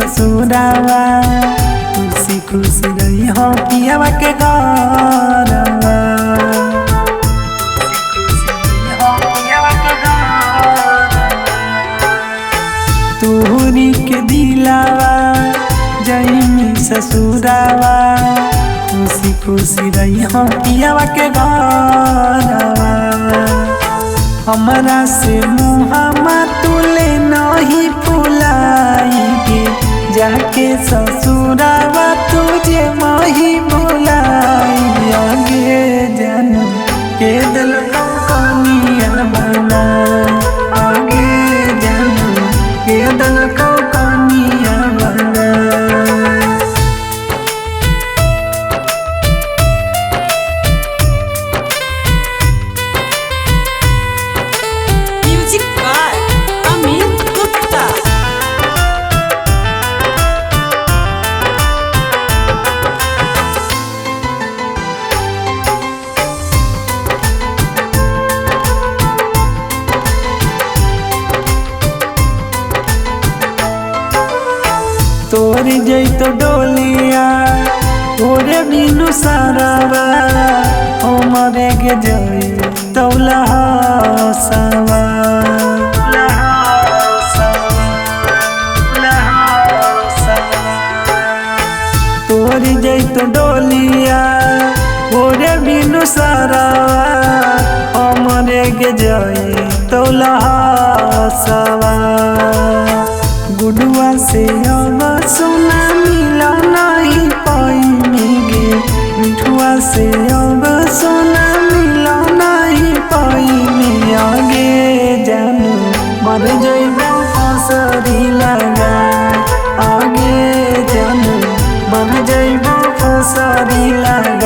ससुरावा खुशी खुशी रही हो पियावा के घरवा। तोहरी के दिलावा जइमी ससुरावा खुशी खुशी रही हो पियावा के घरवा। हमरा से मुहामा तुले नहीं भुलाई के जाके ससुरावा तुझे माही भुलाई आगे जानू के दिल को कनिया बना आगे जानू के दिल को कनिया बना। Music by Amit Gupta. तोर जैतो डोलिया तोरे बिनु सारावा ओ मरे के जई तौला हसावा। तोर जैतो डोलिया तोरे बिनु सारावा ओ मरे के जई तौला हसावा। गुडुआ से अब सोना मिला नहीं पाएंगे मिठुआ से अब सोना मिला नहीं पाएंगे आगे जानू मर जइबो फसरी लगा आगे जानू मर जइबो फसरी लगा।